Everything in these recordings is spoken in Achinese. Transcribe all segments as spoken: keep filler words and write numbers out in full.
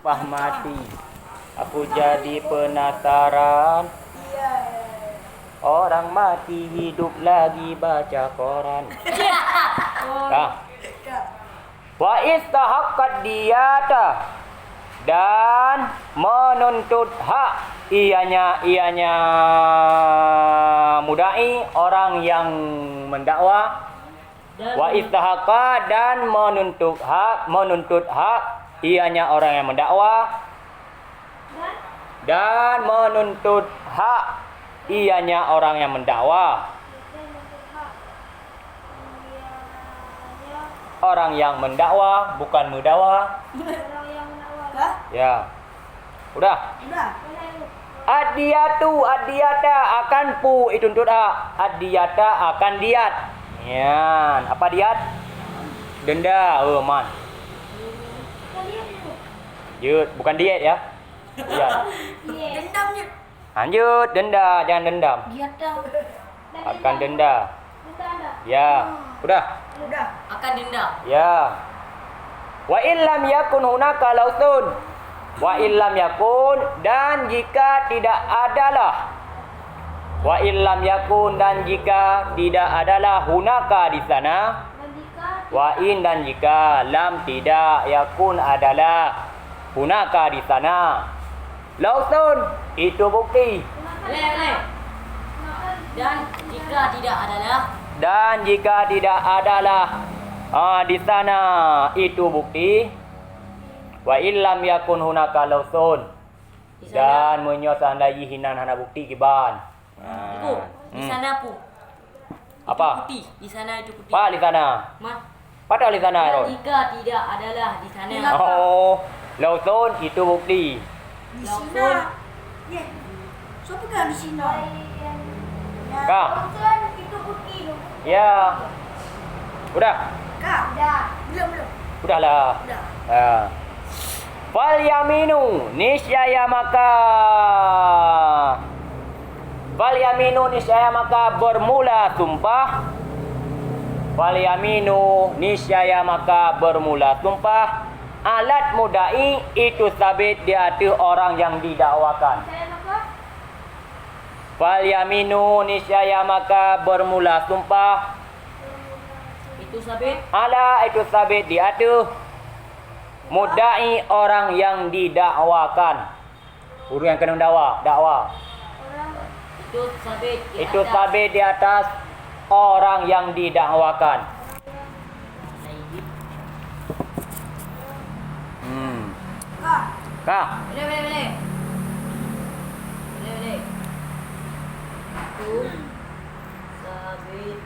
Pah mati. Aku jadi penasaran. Orang mati hidup lagi baca koran. Dah. Wa istahaqqad diyata, dan menuntut hak ianya, ianya mudai, orang yang mendakwa. Wa istahaqqa, dan menuntut hak, menuntut hak ianya orang yang mendakwa, dan menuntut hak ianya orang yang mendakwa. Orang yang mendakwa, bukan meudawa. Ya. Udah. Udah. Ad-diyatu, ad-diyata, akan pu ituntut hak. Ad-diyata akan diyat. Nyan, apa diyat? Denda, oh, man. Jeuet, bukan diet ya. Diyat. Dendam je. Lanjut, denda, jangan dendam. Diyata. Akan denda. Ya, udah. Udah. Akan denda. Ya. Wa illam yakun hunaka lausun. Wa illam yakun, dan jika tidak adalah. Wa illam yakun, dan jika tidak adalah hunaka di sana. Wa in, dan jika, lam, tidak, yakun, adalah, hunaka, di sana. Lausun, itu bukti. Ulang, ulang. Dan jika tidak adalah. Dan jika tidak adalah, ah, di sana itu bukti. Wa illam yakun hunaka lausun. Di sana. Dan meunyoe seandai jih inan hana bukti kiban. Ibu, di sana pu. Apa? Putih, di sana itu putih. Pak di sana. Ma. Pada di sana, Ron? Jika tidak adalah di sana. Oh, lausun itu bukti. Di sina. Ye. Siapa kan di sina? Ka. Lausun itu putih. Ya. Udah? Ka. Udah. Belum, belum. Udahlah. Udah. Ha. Fal yaminu, niscaya maka. Fal yaminu, niscaya maka bermula sumpah. Fal yaminu, niscaya maka bermula sumpah. Alat mudai itu sabit di ateueh orang yang didakwakan. Fal yaminu, niscaya maka bermula sumpah. Itu sabit. Ala, itu sabit di ateueh mudai, orang yang didakwakan. Ureueng nyang keunong dakwa, dakwa. Itu sabit di atas. Itu sabit di atas orang yang didakwakan. Hmm. Ka. Ka. Boleh, boleh, boleh. Boleh, boleh. Itu sabit.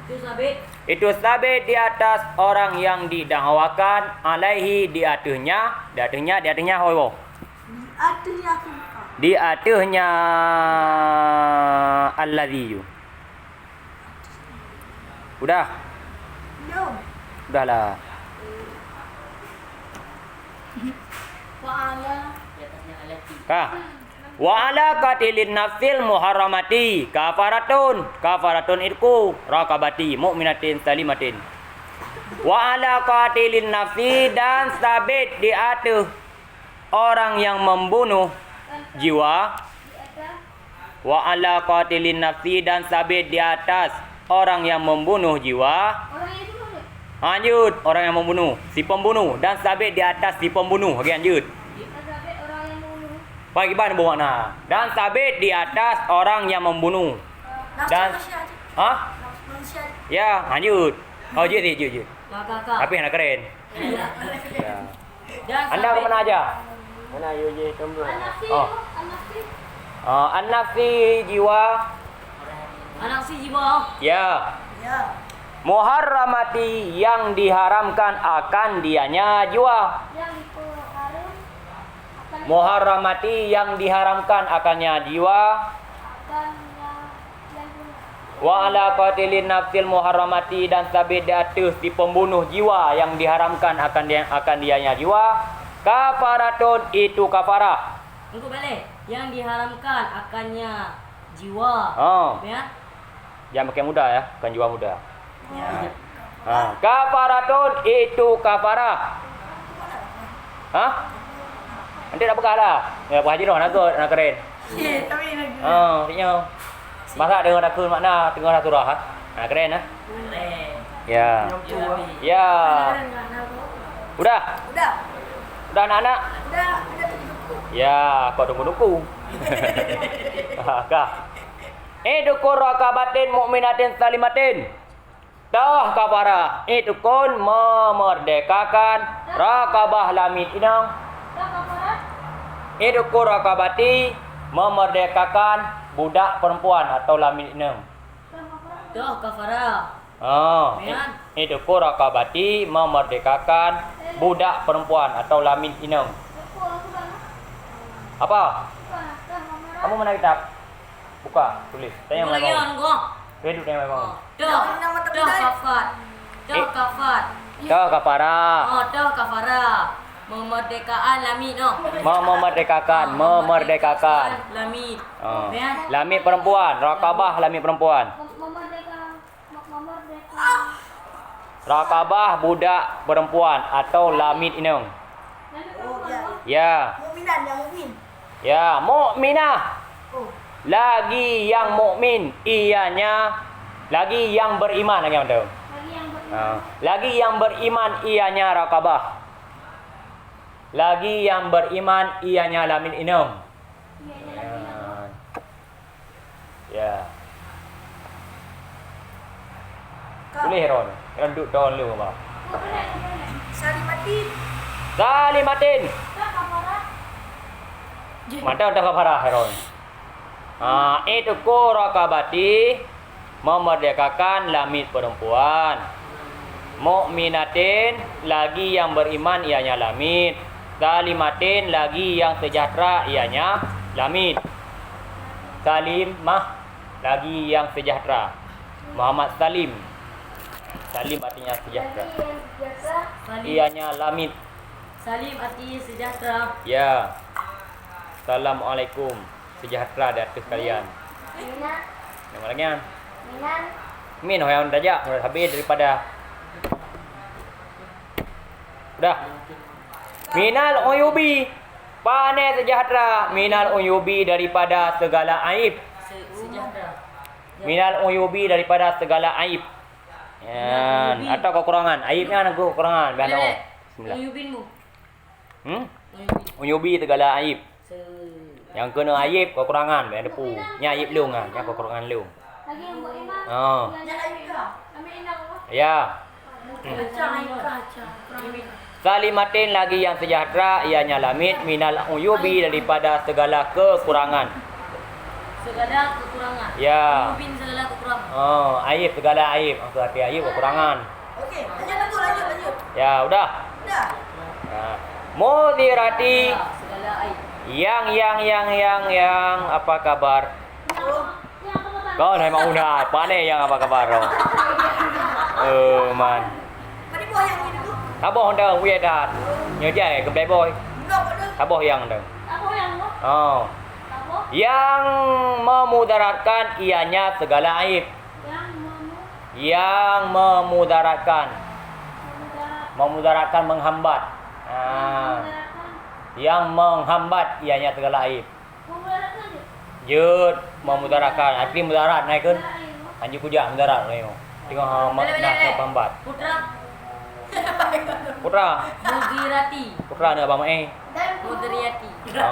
Itu sabit. Itu sabit di atas orang yang didakwakan, alaihi, di ateuehnya, di ateuehnya, di ateuehnya, hoi, woe. Di ateuehnya sumpah. Di ateuehnya allazi. Udah? Belum. Udahlah. Wa ala. Ka. Wa ala qatilin nafsil muharramati kafaratun. Kafaratun itqu raqabati mu'minatin salimatin. Wa ala qatilin nafsi, dan sabit di ateueh orang yang membunuh jiwa. Wa ala qatilin nafsi, dan sabit di atas orang yang membunuh jiwa. Lanjut, orang yang membunuh, si pembunuh, dan sabit di atas si pembunuh. Lagi lanjut. Bagaimana bermakna? Dan sabit di atas orang yang membunuh. Dan, ha? Ya, lanjut. Oh, jeuet, jeuet, jeuet. Tapi hana keren. Ya. Anda ke mana aja? Mana ayo je tombol? Oh. Ah, an-nafsi, jiwa. An-nafsi, jiwa. Ya. Ya. Muharramati, yang diharamkan akan dianya jiwa. Yang diharam akan. Muharramati, yang diharamkan akannya jiwa. Akannya Wa ala qatilin nafsil muharramati, dan sabit di ateueh si pembunuh jiwa yang diharamkan akan dia, akan dianya jiwa, kafaratun, itu kafarah. Engkau balik, yang diharamkan akannya jiwa. Oh. Ya. Jangan pakai muda ya, bukan jiwa muda. Ya. Ha, kafaratun, itu kafarah. Ha? Nanti tak peugah lah. Ya, peugah jinoe na göt, na keren. Ya, tapi na göt. Ha, maksudnya. Masa teungoh takheun makna, teungoh tasurah, ha? Ha, keren, ha? Keren. Ya. Ya. Ya. Keren, keren, keren. Udah? Udah. Udah, anak-anak? Udah, udah tunggu-tunggu. Ya, kok tunggu-tunggu? Kah. I'tqu raqabatin mu'minatin salimatin. Toh kafarah, i'tqun memerdekakan, raqabah lam mim inong. I'tqu raqabati memerdekakan budak perempuan atau lam mim inong. Toh kafarah. Oh, Mian. I'tqu raqabati memerdekakan budak perempuan atau lam mim inong. Apa? Kamu mana kitab? Buka, tulis. Tanya Buka lagi, Abang. Abang. Tulis, tanya Abang. Oh, toh, Nama toh terbesar? Kafat. Toh Eh. Kafat. Toh kafarah. Oh, toh kafarah. Memerdekaan lam mim noh. Mem-, memerdekakan, Ah, memerdekakan. Lam mim. Oh. Ya. Lam mim perempuan, raqabah lam mim perempuan. Mem-, memerdeka-, mem-, memerdeka. Raqabah budak perempuan atau lam mim inong. Oh, ya. Ya. Mukminan, yang mukmin. Ya, mukminah. Oh. Lagi yang mukmin, ianya lagi yang beriman, lagi yang betul. Lagi yang beriman. Ha. Lagi yang beriman, ianya raqabah. Lagi yang beriman, ianya lam mim inong. Ianya lam mim inong. Ya. Ka. Tuléh Heron. Heron duek ton lu, bah. Salimatin. Salimatin. Ka kafarah. Mantap, mantap kafarah, Heron. Ha, i'tqu raqabati, memerdekakan lam mim perempuan. Mukminatin, lagi yang beriman, ianya lam mim. Salimatin, lagi yang sejahtera, ianya lam mim. Salimah, lagi yang sejahtera. Muhammad Salim. Salim artinya sejahtera. Lagi yang sejahtera. Salim. Ianya lam mim. Salim artinya sejahtera. Ya. Assalamualaikum. Sejahtera di atas kalian. Minal. Nama lagi? Minal. Min, oh, yang tajak, habis daripada. Udah. Minal uyubi. Pane sejahtera. Minal uyubi daripada segala aib. Se-, sejahtera. Minal uyubi daripada segala aib. Yan. Minal uyubi. Atau kekurangan. Aib nyan kekurangan. Biar Boleh, tahu. Leh. Bismillah. Uyubin bu. Hmm? Uyubin. Uyubi segala aib. Se- Nyang keuneuk aib kekurangan, bèk teupeu. Nyan aib lôn nyan, nyan kekurangan lôn. Lagi yang buat iman. Oh. Yang lain ke? Ambil inang apa? Ya. Kacang, aib kacang. Salimatin lagi yang sejahtera, ianya lam mim, minal uyubi daripada segala kekurangan. Segala kekurangan. Ya. Uyubin segala kekurangan. Oh, aib segala aib. Maksud hati aib kekurangan. Okey, lanjut, lanjut, lanjut, lanjut. Ya, udah. Udah. Ya. Mudhirati. Segala aib. Yang, yang, yang, yang, yang, apa kabar? Oh. Kau dah mau udah, apa ni yang apa kabar kau? Eh, man. Tadi boh yang ini tu. Saboh dah, weh dah. Nyoe jai ke playboy. Belum, belum. Saboh yang dah. Saboh yang tu. Oh. Saboh. Yang memudaratkan ianya segala aib. Yang memu- Yang memudaratkan. Memudarat. Memudaratkan, menghambat. Ha. Memudaratkan. Yang menghambat ianya segala aib. Memudaratkan je. Jeuet, memudaratkan. Arti mudarat, na ikheun? Mudarat, ya. Hanjeuet kujak mudarat, na ikheun. Tengok, ha, ma-, Boleh, boleh, nak boleh. Terhambat. Putra. Putra. Mudirati. Putra ni Abang Mae. Dan Mudriati. Ha.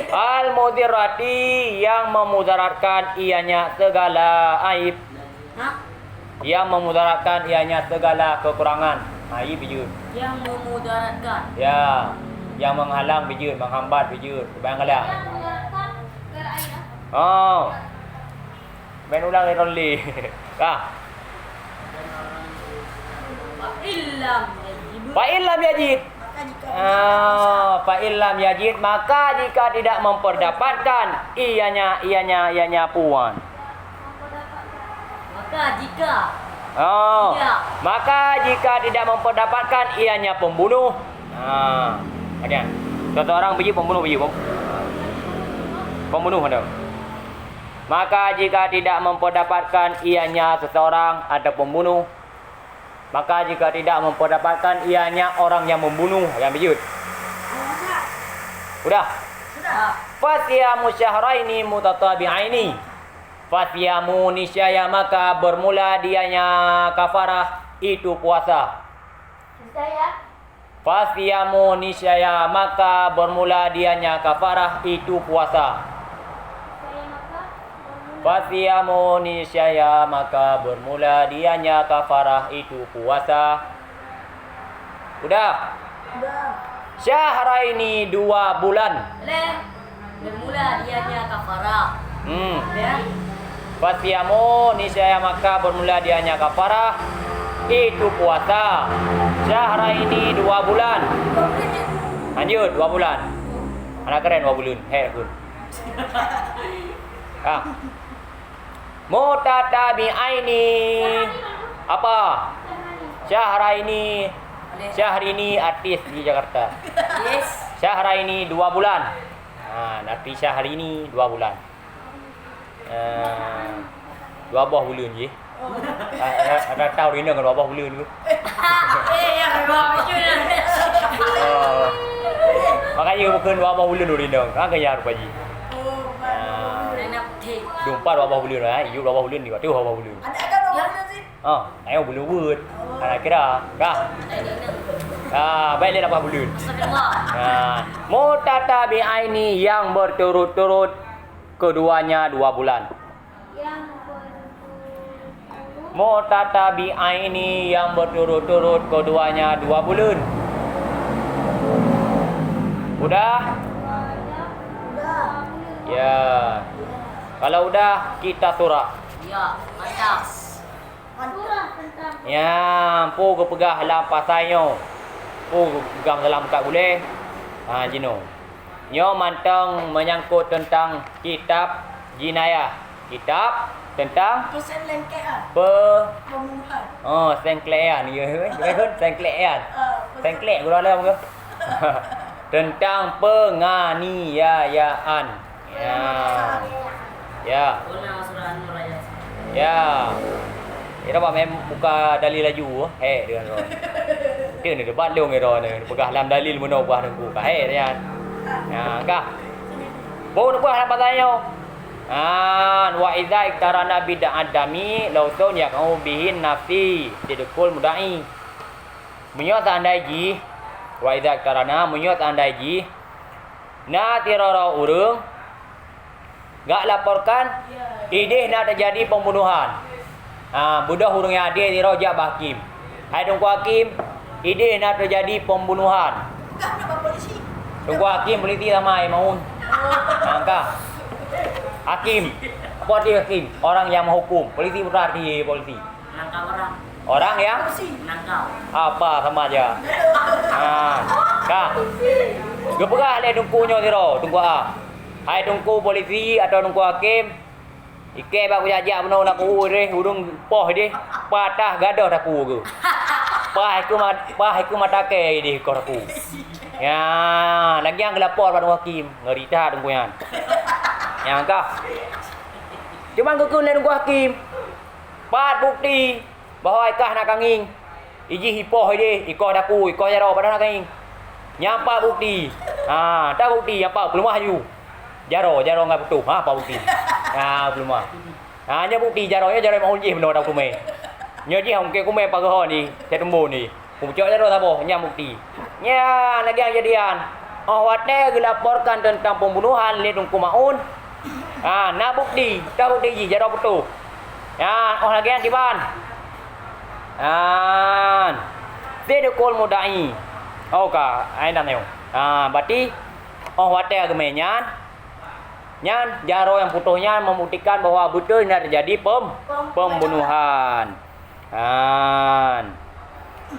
Al-mudirati yang memudaratkan ianya segala aib. Hah? Yang memudaratkan ianya segala kekurangan. Ha, i bijut. Yang memudaratkan. Ya. Yang menghalang bijut, menghambat bijut. Bayang galak. Yang memudaratkan segala aib, ya? Oh. Main ulang ni, Ronli. Kah? Fa illam yajid. Fa illam yajid. Maka jika Ah, fa illam yajid, maka jika tidak memperdapatkan ianya, ianya, ianya puan. Maka jika Oh, Tidak. Maka jika tidak memperdapatkan ianya pembunuh. Ha, bagian. Seseorang biji pembunuh biji pem-, pembunuh ada. Maka jika tidak memperdapatkan ianya seseorang ada pembunuh, maka jika tidak memperdapatkan ianya orang yang membunuh, yang bijut. Udah? Sudah. Fasiyamu syahraini mutatabi'aini. Fasiyamu, niscaya maka bermula dianya kafarah itu puasa. Niscaya. Fasiyamu, niscaya maka bermula dianya kafarah itu puasa. Niscaya maka bermula. Fasiyamu, niscaya maka bermula dianya kafarah itu puasa. Udah? Udah. Syahraini, dua bulan. Leh, bermula dianya kafarah. Hmm. Ya. Fasiyamu, niscaya maka bermula dianya kafarah itu puasa. Syahraini, dua bulan. Lanjut, dua bulan. Anak keren dua bulan. Hei, aku. Ah. Mutatabi'aini. Apa? Syahraini. Syahrini artis di Jakarta. Yes. Syahraini, dua bulan. Ha, arti Syahrini dua bulan. Eh, dua boh buleuen jih. Oh. Ada, ada tahu rinong dua boh buleuen tu. Eh, ya, dua boh buleuen. Oh. Makanya bukan dua boh buleuen tu rinong. Ha, kaya rupa jih. Oh, baru. Ah. Anak putih. Dumpa dua boh buleuen, ha. Ijuk dua boh buleuen ni, waktu dua boh buleuen. Ada kan dua boh buleuen sih? Ah, ayo buleuen weuet. Oh. Anak kira. Kah? Ah, baik dia lapan buleuen. Astagfirullah. Ah, mutatabi'aini, yang berturut-turut keduanya dua bulan. Mutatabi'aini, yang berturut-turut keduanya dua buleuen. Udah? Ya. Kalau udah, kita surah. Ya, mantap. Ya, peue geupeugah lam pasai nyoe? Peue geupeugah dalam kat gulée? Ha, jinoe. Nyoe mantong menyangkut teuntang kitab jinayah. Kitab teuntang Peuseueng lengket ah. Pe- Pembunuhan. Oh, sengklek ya ni. Sengklek ya. Ah, betul. Sengklek gurau lom ke? Teuntang penganiayaan. Ya. Ya. Ya. Ira bak mem buka dalil laju, hek dengan ron. Dia ni debat dong ira ni. Peugah lam dalil meunoe peugah teungku. Ka hek nyan. Ya, kah? Bau nak peugah lam pasai nyoe. An, wa iza iktarana bid'at dami lausun yaqau bihin nafsi sidqul mudda'i. Meunyoe seandai jih, wa iza iktarana, meunyoe seandai jih, na sidroe ureuëng gak laporkan ideh na teujadi pembunuhan. Ha, beudôh ureuëng nyang adé sidroe jak bak hakim. Hai Teungku Hakim, ideh na teujadi pembunuhan. Teungku Hakim, polisi sama ai maun. Ha, ka. Hakim. Apa arti hakim? Orang yang menghukum. Polisi bukan arti polisi. Menangkap orang. Orang yang? Menangkap. Apa sama aja. Ha. Ka. Geupeugah lé teungku nyoe sidroe, Teungku A. Hai Teungku polisi atau Teungku Hakim, ikée bak kujak-jak bunoe na kuhu deh, ureuëng poh deh, patah gadoh taku geuh. Pah iku ma-, pah iku mata kée deh koh taku. Ya, lagi nyang geulapor bak Teungku Hakim, ngeri that Teungku nyan. Nyang kah. Cuma geukheun lé Teungku Hakim, pat bukti bahwa ikah na kangieng. Ijih ipoh ideh, ikoh daku, ikoh jaroe, padahai na kangieng. Nyan pat bukti. Ha, tabukti, nyan pat peuleumah aju. Jaroe, jaroe ngon putôh. Ha, pat bukti. Ha, peuleumah. Ha, nyoe bukti jaroe, nyoe jaroe maun jih bunoe lam kumé. Nyoe jih ungke kumé pageue ho ni, saya teumbon ni. Pucok jaroe saboh, nyan bukti. Nyan lagée kejadian. Óh watée geulaporkan teuntang pembunuhan lé Teungku Maun, ha, na bukti, tabukti jih jaroe putôh. Nyan óh lagée nyan kiban. Nyan. Sidqul mudda'i. Oh ka, ai dan nyoe. Ha, berarti óh watée geumé nyan, nyan jaroe nyang putôh nyan membuktikan bahwa beutôi na teujadi pem-, pembunuhan. Nyan.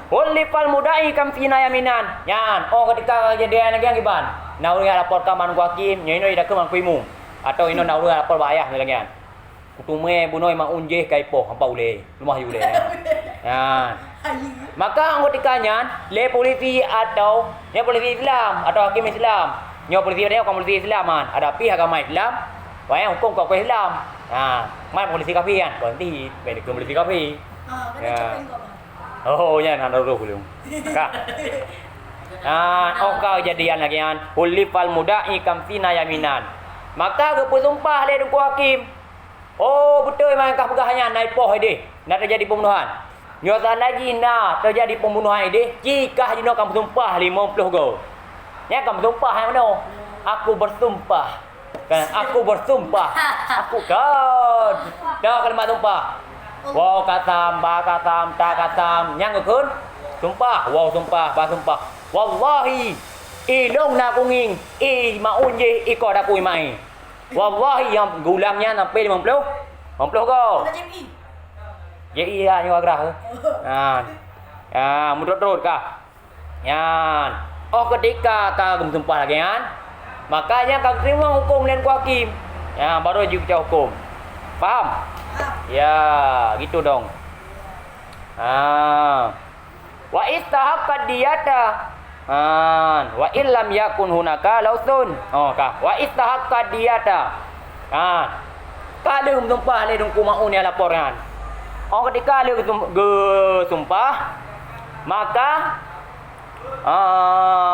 Hulifal mudda'i khamsina yaminan. Nyan, óh ketika kejadian lagée nyan kiban. Na ureuëng laporkan bak Teungku Hakim, nyoe inoe idakeu bak Teungku Imum. Atau inoe na ureuëng lapor bak ayah lagée nyan. Kuteumé bunoe Maun jih ka ipoh, hampa ulée. Leumah aju ulée. Nyan. Maka óh ketika nyan, lé polisi atau, nyoe polisi Islam atau hakim Islam. Nyoe polisi nyoe kon polisi Islam, man. Ada pih agama Islam, wayang huköm kon huköm Islam. Ha, man polisi kafé nyan, kon ti, beda keu polisi kafé. Ah, kan. Ya. Cakap kau, Bang. Oh, nyan hana roh ulôn. Ka. Nah, oh ka kejadian lagèe nyan, hulifal mudda'i khamsina yaminan. Maka geupeusumpah lé Teungku Hakim. Oh, beutôi mah nyang ka peugah nyan, na ipoh idéh, na teujadi pembunuhan. Nyoe seandai jih na teujadi pembunuhan idéh, ci kah jinoe ka meusumpah limong ploh goe. Nyan ka meusumpah nyang meunoe, "Aku bersumpah." Kan, "Aku bersumpah." Aku kan. Dah kalimat sumpah. Waw kasam, ba kasam, ta kasam. Nyang geukheun sumpah, waw sumpah, ba sumpah. "Wallahi, i lôn na kungieng, i Maun jih, i koh takue Maé." Wallahi, nyang geuulang nyan sampai limong ploh, limong ploh goe. J I. J I lah nyoe agrah. Ha. Ha, meutrok-trok kah. Nyan. Oh, ketika ka geumeusumpah lagèe nyan, maka nyan ka geuteurimong hukôm lé Teungku Hakim. Nyan, baru jeuet keu hukôm. Paham? Ya, gitu dong. Ha. Wa istahaqqad diyata. Ha, wa illam yakun hunaka lausun. Oh, ka. Wa istahaqqad diyata. Ha. Ka lheueh meusumpah lé Teungku Maun nyang lapor nyan. Oh, ketika lheueh geusum-, geusumpah, maka, ah,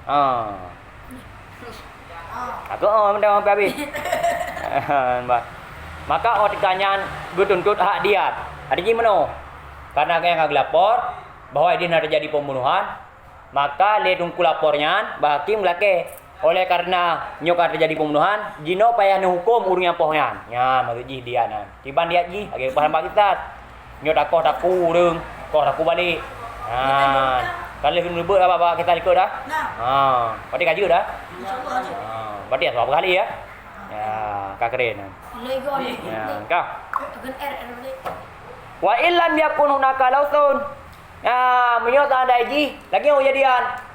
ah. Aku, oh, mantap, mantap habis. Bah. Maka, oh, ketika nyan geutuntot hak diat. Ada jih meunoe. Karena nyang ka geulapor bahwa idéh na teujadi pembunuhan, maka lé teungku lapor nyan bak hakim geulakèe. Oleh karena nyoe ka teujadi pembunuhan, jinoe payah neuhukôm ureueng nyang poh nyan. Nyan maksud jih diat nyan. Kiban diat jih, lagèe peugah lam kisah. Nyoe takoh takue ureueng, koh takue balek. Ha, ka lheueh neureubeut bak, bak kisah likot dah. Ha, berarti ka jeuet dah. Ha, berarti dah sabab kali ya. Ya, ka keren. Ya, ka. Wa illam yakun hunaka lausun. Ya, meunyoe seandai jih lagèe nyoe kejadian.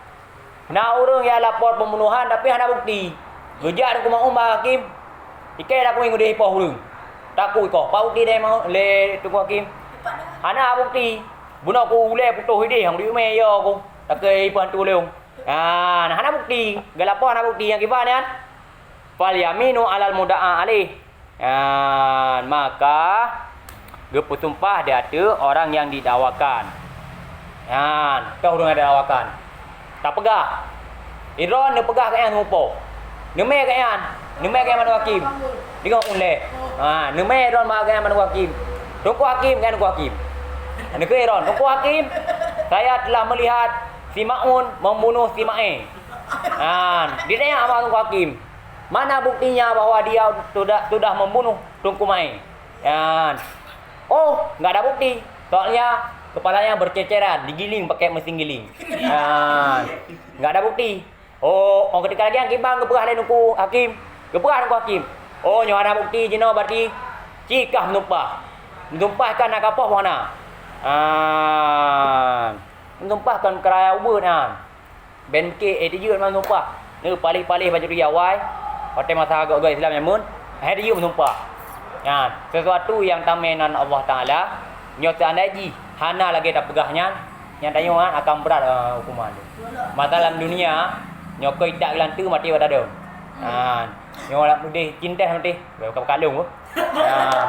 Na ureueng nyang lapor pembunuhan tapi hana bukti. Geujak Teungku Maun bak hakim. Ikei takue udép poh ureueng. Takue koh. Pat bukti lé Teungku Hakim? Hana bukti. Bunoe ku ulèe putôh idéh nyang di umé yo ku. Takue ipoh hantu lôn. Ha, hana bukti. Geulapor hana bukti nyang kiban nyan. Fal yaminu alal mudda'a alaih. Nyan, maka geupeusumpah di ateueh orang nyang didakwakan. Nyan, toh ureueng nyang didakwakan. Tapeugah. Droeneuh neupeugah keu nyan seumeupô. Neumè keu nyan, neumè keu nyan mandum hakim. Deungoe ulèe. Ha, neumè droeneuh bak keu nyan mandum hakim. Teungku Hakim, keu nyan Teungku Hakim. Neukheun droeneuh, "Teungku Hakim, saya telah melihat si Maun membunuh si Maé." Ha, ditanya sama Teungku Hakim. Mana buktinya bahwa dia sudah, sudah membunuh Teungku Maé? Nyan. Oh, nggak ada bukti. Soalnya kepalanya berceceran, digiling pakai mesin giling. Nyan. Nggak ada bukti. Oh, oh, ketika lagi kiban geupeugah lé Teungku Hakim. Geupeugah Teungku Hakim. Oh, nyoe hana bukti jinoe berarti ci kah meusumpah. Meusumpah kan na kapoh hana. Ah, meusumpah kan keuraya ubeut nyan. Ben meuke, eh, teujeuet meusumpah. Neu paléh-paléh bak juri awai, watèe masa agak-agak Islam nyan meunan, hai teujeuet meusumpah. Nyan, sesuatu nyang tamè nan Allah Taala, nyoe seandai jih hana lagèe tapeugah nyan, nyan tanyoe nyan akan brat, eh, hukuman tu. Masa lam dunia, nyoe keu itak geulanteue maté bak tadong. Nyan, nyoe lam udeh cinta maté, bukan kalung tu. Nyan,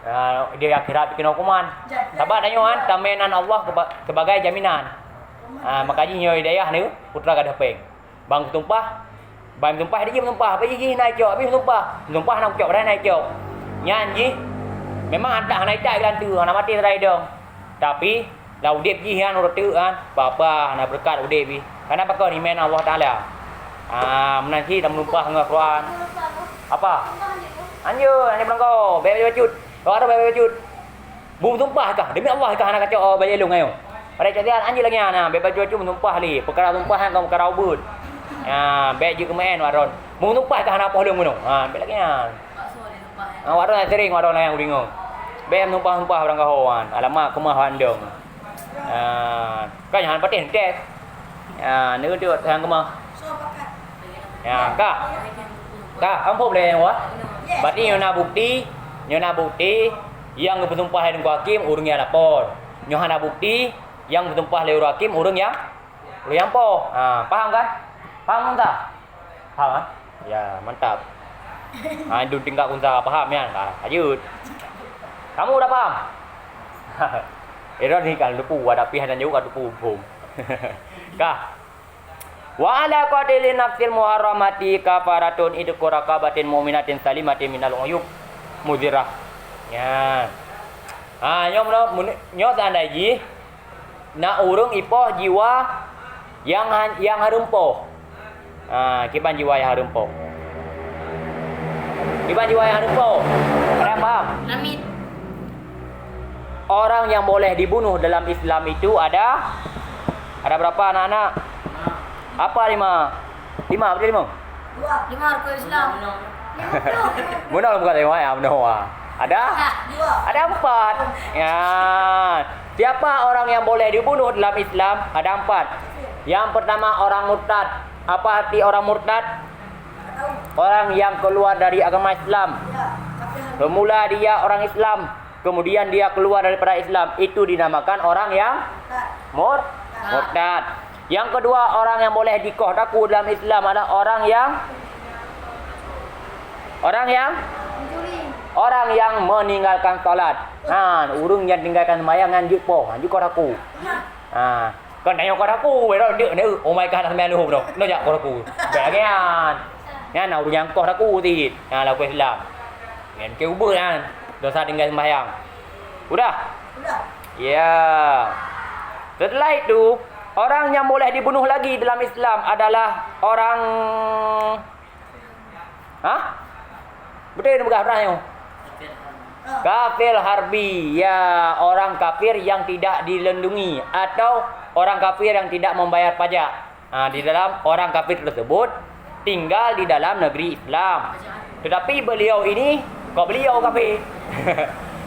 nyan, di akhirat bikin hukuman. Sabab tanyoe nyan tamè nan Allah keba-, sebagai jaminan. Ah, maka jih nyoe hidayah ni, putra gadoh péng. Ban meusumpah, ban meusumpah, jih meusumpah, apa jih, jih na icok, habis meusumpah. Meusumpah na kucok, padahai na icok. Nyan jih, memang hantak hana itak geulanteue, hana maté teurai dong. Tapi, lam udép jih nyan, ureueng teuk nyan, apa-apa, hana beureukat udép jih. Karena pakon, iman Allah Taala. Ah, meunan cit lam meusumpah ngon Quran. Apa? Anjeut, anjeut beulangkau, bèk bacut. Kau harôh bèk bacut. Beusumpah kah? Demi Allah kah hana kacok, oh, bajèe lôn ayo. Pada cok siat anjeut lagèe nyan, nah, bèk bacut-bacut meusumpah lé. Peukara sumpah nyan kon peukara ubeut. Ya, bèk jeuet keu meu'en wak droen. Meusumpah kah hana poh lôn bunoe. Ha, bèk lagèe nyan. Ha, wak droen sering, wak droen nyang udeungoe. Bèk meusumpah-sumpah barangkaho nyan. Alamak keumah wak andong. Ha, kan nyan patéh teuh. Ya, neu tu sayang keumah. Ya, ka. Ka, ampôn lé nyan wah. Berarti nyoe na bukti, nyoe na bukti nyang geupeusumpah lé Teungku Hakim ureueng nyang lapor. Nyoe hana bukti nyang geupeusumpah lé ureueng hakim ureueng nyang, ureueng nyang po. Ha, paham kan? Paham kan? Paham kan? Ya, mantap. Ha, idun tingkat kunsa paham nyan. Ha, lanjut. Kamu udah paham? Ira ni kan lupa, tapi hana jawab ka lupa phom. Kah. Wa ala qatili nafsil muharramati kafaratun idqu raqabatin mu'minatin salimatin minal uyub muzirah. Ya. Ha, nyoe meunan, nyoe seandai jih na ureuëng ipoh jiwa nyang han-, nyang hareuem poh. Ha, kiban jiwa nyang hareuem poh. Kiban jiwa nyang hareuem poh. Ada yang paham? Lamit. Orang yang boleh dibunuh dalam Islam itu ada, ada berapa anak-anak? Apa lima? Lima, betul lima? Lima rukun Islam. Bunoe bukan lima ya, bunoe. Ada? Ada empat. Ya. Siapa orang yang boleh dibunuh dalam Islam? Ada empat. Yang pertama orang murtad. Apa arti orang murtad? Orang yang keluar dari agama Islam. Semula dia orang Islam, kemudian dia keluar daripada Islam, itu dinamakan orang yang mur-, murtad. Yang kedua, orang yang boleh dikoh taku dalam Islam adalah orang yang, orang yang, orang yang meninggalkan salat. Ha, ureuëng yang tinggalkan sembahyang nyan jeuet poh, jeuet koh taku. Ha, kon tanyoe koh taku, weh, dah, dia, dia, oh my God, sampai anu, bro. Dah jak koh taku. Bagian. Nyan ureuëng nyang koh taku cit. Nyan laku Islam. Nyan ke ubah nyan. Dosa tinggal sembahyang. Udah? Udah. Ya. Setelah itu, orang yang boleh dibunuh lagi dalam Islam adalah orang, hah? Betul ni peugah orang nyoe. Kafir harbi, ya, orang kafir yang tidak dilindungi atau orang kafir yang tidak membayar pajak. Ha, di dalam orang kafir tersebut tinggal di dalam negeri Islam. Tetapi beliau ini, kok beliau kafir.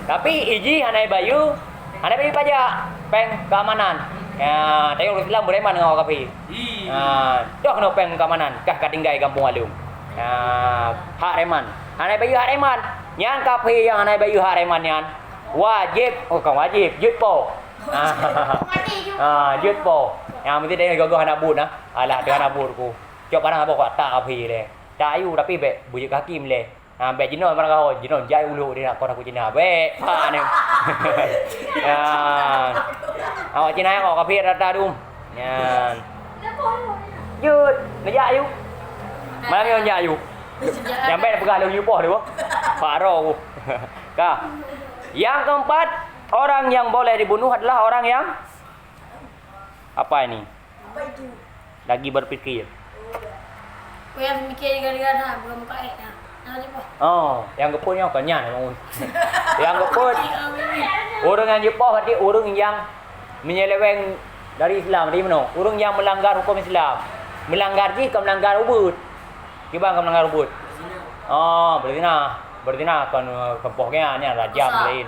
Tapi iji hana bayu, hana bayu pajak, peng keamanan. Ya, tapi orang Islam beriman dengan orang kafir. Ha, toh kena peng keamanan, kah ka tinggai gampông alung. Ha, hak reman. Hana bayu hak reman. Nyang kafir yang hana bayu hak reman nyan, wajib, oh, bukan wajib, jeuet po. Ha, jeuet po. Yang mesti dia gagah anak but nah. Alah, teuh anak but ku. Cok parang abah kuat tak kafir leh. Tak ayu tapi bek bujuk hakim leh. Ha, bek jinoe marah kau, jinoe jai uluk dia nak kau aku Cina. Bek, pak ni. Ya. Awak Cina yang kau kafir rata dum. Nyan. Jut, ngejak ayu. Malam ni ngejak ayu. Yang bek peugah lagi poh dia. Pak roh. Kah. Yang keempat, orang yang boleh dibunuh adalah orang yang apa ini? Apa itu? Lagi berpikir. Oh, ya. Oh, ya, berpikir juga-juga dah, belum pakai dah. Nah, lepas. Oh, yang gepun nyoe kan nyan, Mak Un. Yang gepun, ureuëng nyang jipoh berarti ureuëng nyang menyeleweng dari Islam, dari mana? Ureuëng nyang melanggar hukum Islam. Melanggar jih ke melanggar ubit. Kiban ke melanggar ubit. Oh, berzina. Berzina kan, eh, kempoh nyan, nyan rajam lain.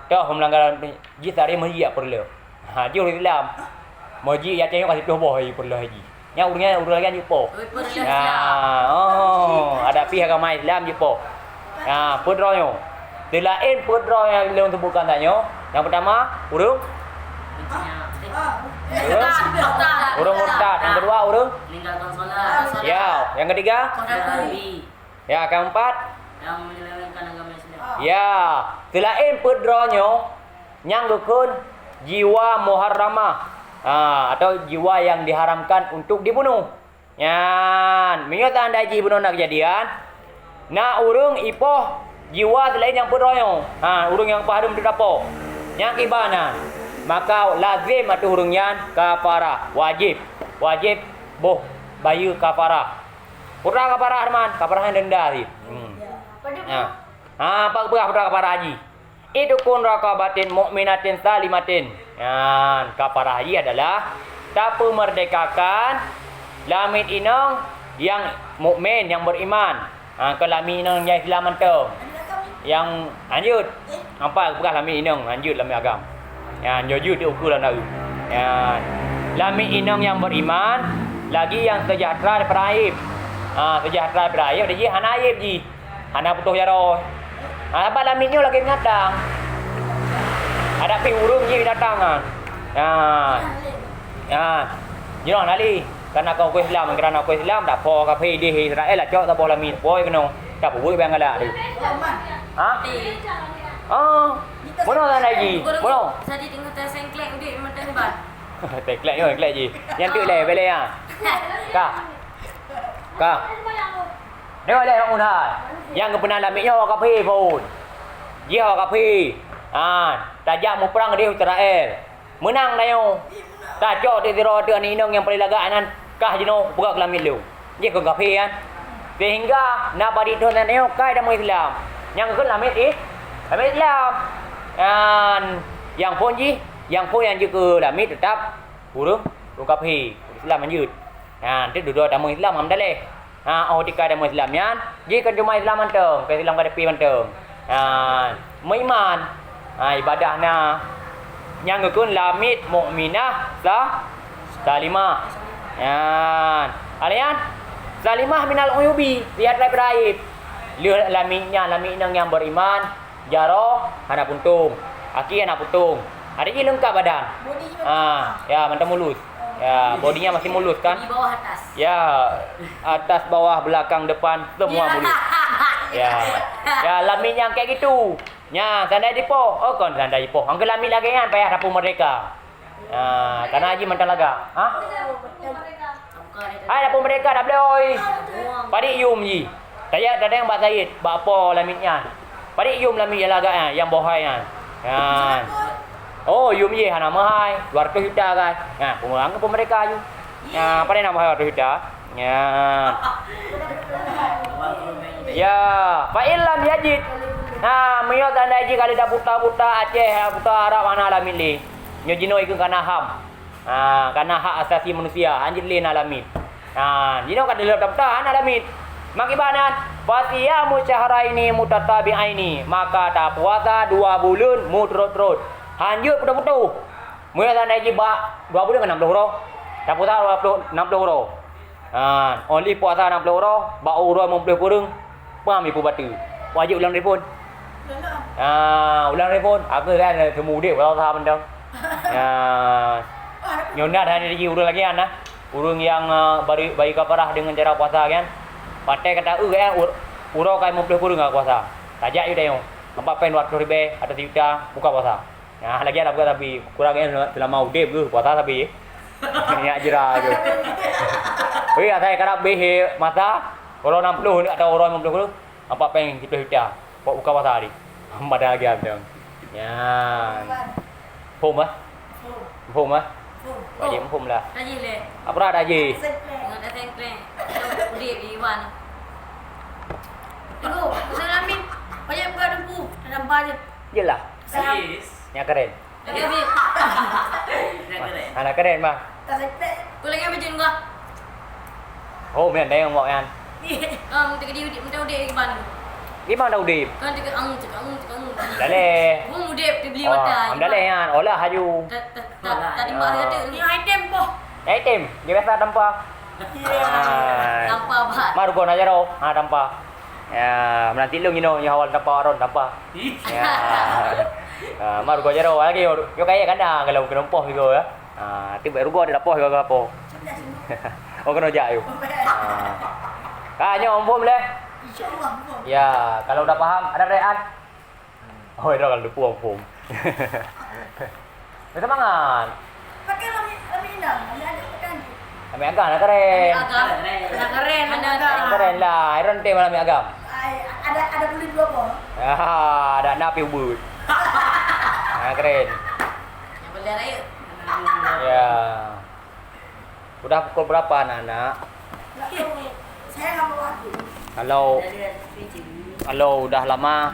Toh melanggar jih sehari meuji ya peureuleuh. Ha, jih ureuëng Islam. Meuji ya tengok kasih tuh boh peureuleuh haji. Nya ureuëng nyan ureuëng lagèe nyan jipoh. Oh, peureuleuh Islam. Oh, ada pih agama Islam jipoh. Ha, peudroe nyoe. Selain peudroe nyang lôn sebutkan tanyoe, yang pertama, ureuëng, ureuëng, ureuëng murtad. Yang kedua, ureuëng, ya, yang ketiga, ya, keempat, yang menyelewengkan agama Islam. Ya, selain peudroe nyoe, nyang geukheun jiwa muharramah, ha, atau jiwa yang diharamkan untuk dibunuh. Nyan, meunyoe seandai jih bunoe na keujadian, na ureuëng ipoh jiwa selain nyang peudroe nyoe, ha, ureuëng nyang peuhareuem teudapoe, nyang kiban nyan, maka lazim ateueh ureuëng nyan kafarah, wajib, wajib boh bayeue kafarah. Peue kafarah, Arman? Kafarah nyan denda cit. Hmm. Ha. Ha, apa peugah peue kafarah jih? Itqu raqabatin mu'minatin salimatin. Nyan, kafarah jih adalah tapeumerdekakan lamiet inong nyang mukmin, nyang beriman. Ha, kon lamiet inong nyang Islam mantong. Nyang lanjut. Nampak peugah lamiet inong, lanjut lamiet agam. Nyan, jujur diukur lam daun. Nyan. Lamiet inong nyang beriman, lagi nyang sejahtera daripada aib. Ha, sejahtera daripada aib, jadi hana aib jih. Hana putôh jaroe. Ha, sabab lamiet nyoe lagèe binatang. Adak pih ureueng jih binatang nyan. Ha. Ha. Jinoe nali, kana kon ureueng Islam, kana ureueng Islam, tapo kafé idéh Israel, acok taboh lamiet, boi keunoe. Tapubuet bang galak tu. Ha? Oh. Meunoe Sanda Haji. Meunoe. Sadi teungoh tasengklek udép mantong ban. Tengklek nyoe, tengklek jih. Nyan teuk lé, bèk lé, ya. Ka. Ka. Deungoe lé, Mak Mun hai. Nyang geupeuna Lamit nyoe awak kafé phôn. Jih awak kafé. Ha, tajak muprang deh Israel. Meunang tanyoe. Tacok teuk sidroe teuk aneuk inong nyang paleng lagak nyan kah jinoe peugah keu Lamit lôn. Jih keu kafé nyan. Sehingga na padit thon tanyoe kai tamong Islam. Nyang kheun Lamit ih, Lamit Islam. Nyan nyang phôn jih, nyang phôn nyang jeuet keu Lamit teutap ureueng, ureueng kafé, ureueng Islam hanjeuet. Nyan teuk dudoe tamong Islam alhamdulillah. Ha, oh tika tamong Islam nyan, jih kon cuma Islam mantong, kon Islam ka teupie mantong. Ha, meuiman. Ha, ibadah na. Nyang geukheun Lamit Mukminah Sa-, Salimah. Nyan. Alaian Salimah minal uyubi, sihat dari aib. Lheueh Lamit nyan, Lamit inong nyang beriman, jaroe hana puntông, aki hana puntông. Ada jih leungkap badan. Bodi mantong. Ah, ya, mantong mulus. Ya, bodinya masih mulus kan? Di bawah atas. Ya, atas, bawah, belakang, depan, semua mulus. Ya. Ya, Lamit nyang kayak gitu. Nya, Sanda Haji poh. Oh, kon Sanda Haji poh. Angka Lamit lagèe nyan payah tapeu merdeka. Ha, karena Haji mantong lagak. Ha? Hai, lapor merdeka dah beloi. Padit yum jih. Tanya, tanya bak Said, bak po Lamit nyan. Padit yum Lamit nyang lagak nyan, nyang bohai nyan. Nyan. Oh, yum jih hana meuhai, dua ratus juta kan. Nah, peumeuang ke peumerdeka ju. Nah, padahai na meuhai dua ratus juta. Nyan. Ya, fa illam yajid. Nah, meunyoe tanda jih kali dah buta-buta Aceh, buta Arab, hana Lamit lé. Nyoe jinoe ikeu kana ham. Ha, kana hak asasi manusia, hanjeuet lé na Lamit. Ha, jinoe ka dileueb daftar hana Lamit. Makiban nyan, "Fasiyamu syahraini mutatabi'aini," maka tapuasa dua buleuen meuturot-turot. Hanjeuet putôh-putôh. Meunyoe tanda jih bak dua buleuen kan nam ploh uroe. Tapuasa dua ploh, nam ploh uroe. Ha, oleh puasa nam ploh uroe, bak uroe limong ploh kureueng, pam ipu batu. Wajéb ulang telepon. Ha, ulang telepon. Aku kan semua udép kalau usaha mantong. Ya. Nyoe na ada lagi ureueng lagi na. Ureueng nyang, eh, bari, bari kafarah dengan cara puasa kan. Patai kata, "Eh, kan, ur-, uroe ka limong ploh kureueng ka puasa." Tajak yu tayong. Empat pèng dua ratus ribèe, atau sejuta, buka puasa. Nah, lagi ada buka tapi kurang ya selama udép ke puasa tapi. Nyak jera ke. Weh, asai karab beh masa, kalau enam puluh ni atau orang lima puluh, empat pèng tujuh juta. Kok buka puasa hari. Pada lagi ada. Ya. Phom ah? Phom ah? Wajib phom lah. Tajih leh. Apa dah tajih? Sengkleng. Tengok dah sengkleng. Udip di Iwan. Tengok, Ustaz Amin. Banyak buka dempu. Dalam bar je. Jelah. Yes. Yang keren. Lagi habis. Nak keren. Anak keren, Bang. Tak sepet. Kau lagi apa je enggak? Oh, main dah yang mau kan. Ah, minta ke diudip, minta udip lagi ban. Gimana udip? Kan cakap ang, cakap ang, cakap ang. Dah leh. Hum udip, dia beli makan. Dah leh kan. Olah haju. Tadi mak kata ni. Item boh. Item, dia biasa tanpa. Tanpa abah. Mar gona jaro. Ha, tanpa. Ya, menanti lu ngino nyoh awal tanpa aron tanpa. Ya. Ha, mar gona jaro lagi. Yo kaya kana kalau kena poh juga ya. Ha, tiba rugo ada poh juga apa. Oh kena jak yu. Ha. Ka nyoe umpum leh. Insyaallah. Ya, kalau udah paham, ada pertanyaan? Oh, itu kalau depu umpum. Semangat. Pakai lami lami indah, lami aja pakai. Lami agam lah keren. Agam. Nah, keren, lami agam. Keren lah, iron tem lami agam. Ada ada boleh dua boh. Ah, ada napi ubut. Ah, keren. Yang boleh raya. Ya. Udah pukul berapa anak-anak? Saya nggak mau waktu. Kalau kalau udah lama